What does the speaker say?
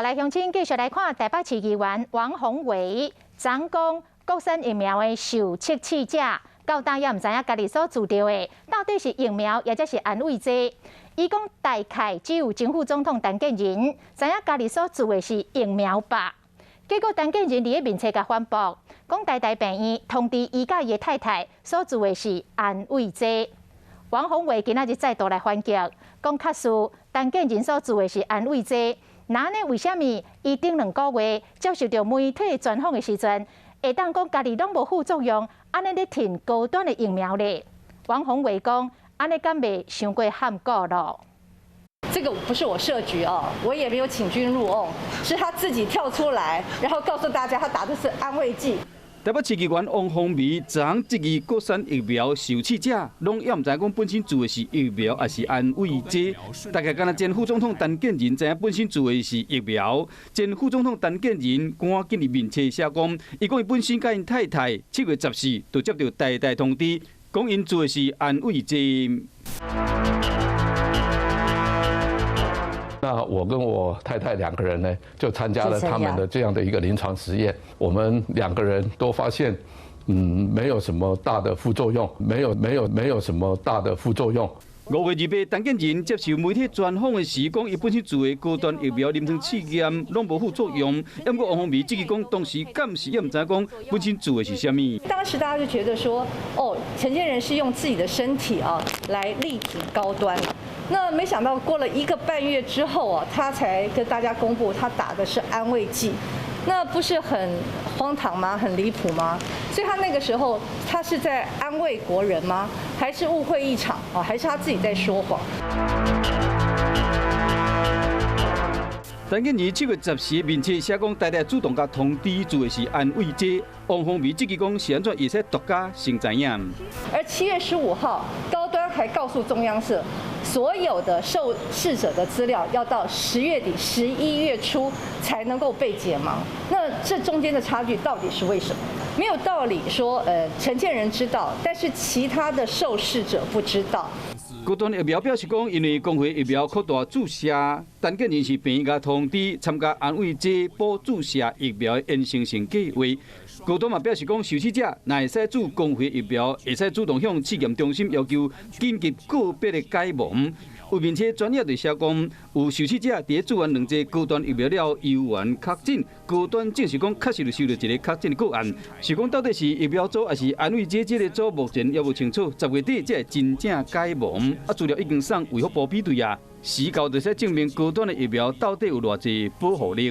來鄉親繼續來看台北市議員王鴻薇，昨講國產疫苗的受測試者，到今也毋知影家己所注著的到底是疫苗，抑者是安慰劑。伊講大概只有前副總統陳建仁知影家己所注的是疫苗吧？結果陳建仁佇咧面冊共反駁，講台大病院通知伊佮伊的太太所注的是安慰劑。王鴻薇今仔日再度來反擊，講確實陳建仁所注的是安慰劑。那呢？為啥物伊頂兩個月接受著媒體專訪的時陣，會當講家己攏無副作用，按呢咧挺高端的疫苗咧？王鴻薇講，按呢敢袂傷過譀古囉？這個不是我設局哦，我也沒有請君入甕，是他自己跳出來，然後告訴大家他打的是安慰劑。台北市議員王鴻薇昨質疑國產疫苗受試者，攏猶毋知講本身注的是疫苗抑是安慰劑。大概敢若前副總統陳建仁知影本身注的是疫苗。前副總統陳建仁趕緊佇面冊寫講，伊講伊本身佮𪜶太太7月14就接著台大通知，講𪜶注的是安慰劑。那我跟我太太兩個人呢，就參加了他們的這樣的一個臨床實驗。我們兩個人都發現，沒有什麼大的副作用，沒有沒有沒有什麼大的副作用。5月28，陳建仁接受媒體專訪的時，講伊本身注的高端疫苗臨床試驗攏無副作用。毋過王鴻薇質疑講，當時敢是猶毋知講本身注的是啥物。當時大家就覺得說，哦，陳建仁是用自己的身體啊來力挺高端。那沒想到過了一個半月之後啊，他才跟大家公布他打的是安慰劑，那不是很荒唐嗎？很離譜嗎？所以他那個時候他是在安慰國人嗎？還是誤會一場啊？還是他自己在說謊？陳建仁7月14面冊寫講，台大主動共通知注的是安慰劑。王鴻薇質疑講是按怎會使獨家先知影。而7月15號，高端還告訴中央社，所有的受試者的資料要到10月底、11月初才能夠被解盲。那這中間的差距到底是為什麼？沒有道理說，陳建仁知道，但是其他的受試者不知道。高端疫苗表示講，因為公費疫苗擴大注射，陳建仁是病院共通知參加安慰劑補注射疫苗的延伸性計劃。高端嘛表示講，受試者若會使注公費疫苗，會使主動向試驗中心要求緊急個別的解盲。有面冊專頁就寫講，有受試者佇注完兩劑高端疫苗了，猶原確診。高端證實講，確實有收著一個確診的個案。是講到底是疫苗組抑是安慰劑這個組，目前猶無清楚。10月底才會真正解盲。啊，資料已經送衛福部比對啊，時到就使證明高端的疫苗到底有偌濟保護力。